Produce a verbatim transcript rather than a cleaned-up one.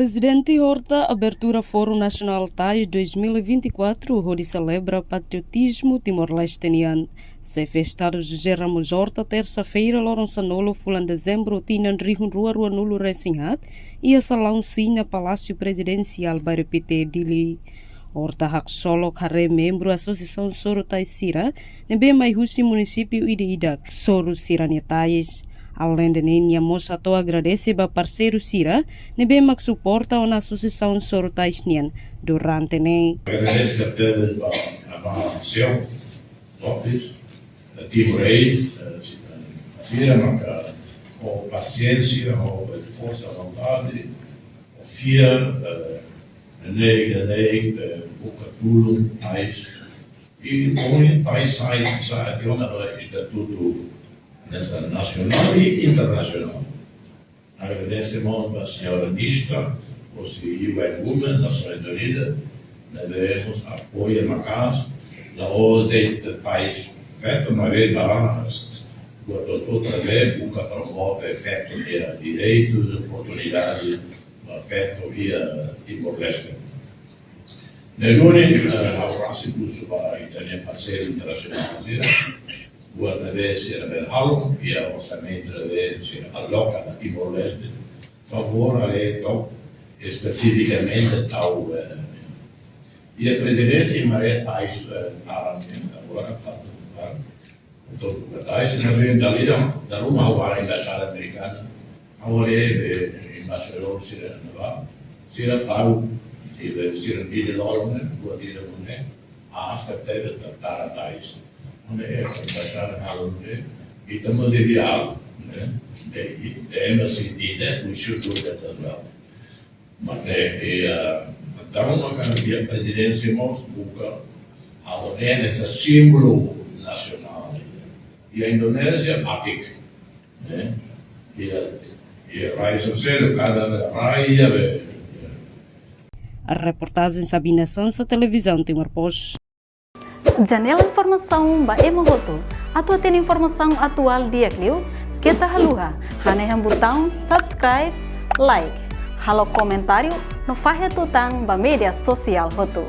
Prezidente Horta abertura Fórum Nasionál Tais dois mil e vinte e quatro, hodi selebra patriotizmu Timor-Leste nian. Xefe Estadu José Ramos Horta, tersa-feira, loron sanulu fulan Dezembru, tinan rihun rua rua nulu resin haat, iha salaun Xina, Palásiu Prezidensiál, Bairru Pité, Dili. Horta haksolok haree membru Asosiasaun Soru Tais sira ne'ebé mai husi munisípiu ida-idak, soru sira-nia tais. Aleinde ne'e, nia mós hato'o agradese ba parseiru sira ne'ebé mak suporta ona Asosiasaun Soru Tais nian durante ne'e. Agradese tebes ba, ba Señór Lopes, eh, Timor Aid, eh, sira maka ho pasiénsia, ho forsa vontade, ho fiar, eh, ne'e, ne'e, eh, buka tulun tais. I ohin tais sai, sai atu ona ba estatutu nasa-, nasionál i internasionál. Agradese mós ba señora Ministra, hosi U N Women, Nasoins Unidas, ne'ebé mós apoia maka'as, la'ós de'it tais feto, maibé ba, buat hotu-hotu ne'ebé buka promove feto nia direitus, oportunidade, ba feto iha Timor-Leste. Ne'e duni, eh, ha'u rasik husu ba ita-nia parseiru internasionál sira, buat ne'ebé sira bele halo, iha orsamentu ne'ebé sira aloka ba Timor-Leste, favór haree to'ok espesifikamente tau, eh, iha Prezidénsia Mare Pais, eh, Taran, eh, agora, fatu, Taran. Entaun, tais ne'ebé dala ida, dala ruma ha'u haree embaixada amerikana, ha'u haree be embaixadór sira ne'ebá, sira tau, sira, sira di de loro ne'e, buat ida ne'e, hasta tebe ta-, Taran tais. Ne'e, embaixada halo ne'e, ita mós devia halo, ne'e, the, the embassy did that, we should do that as well. Mas ne'e, eh, entaun, maka iha Prezidénsia mós buka halo ne'e hanesan símbolu nasionál. Iha Indonézia, batik, ne'e? Iha, iha rai sosial, kada rai iha be. Reportajen Sabina Sansa, Televizaun Timor Post. Janela informasaun ba ema hotu. Atu hatene informasaun atuál di'ak liu, keta haluha hanehan butaun subscribe, like, halo komentáriu no fahe tutan ba média sosiál hotu.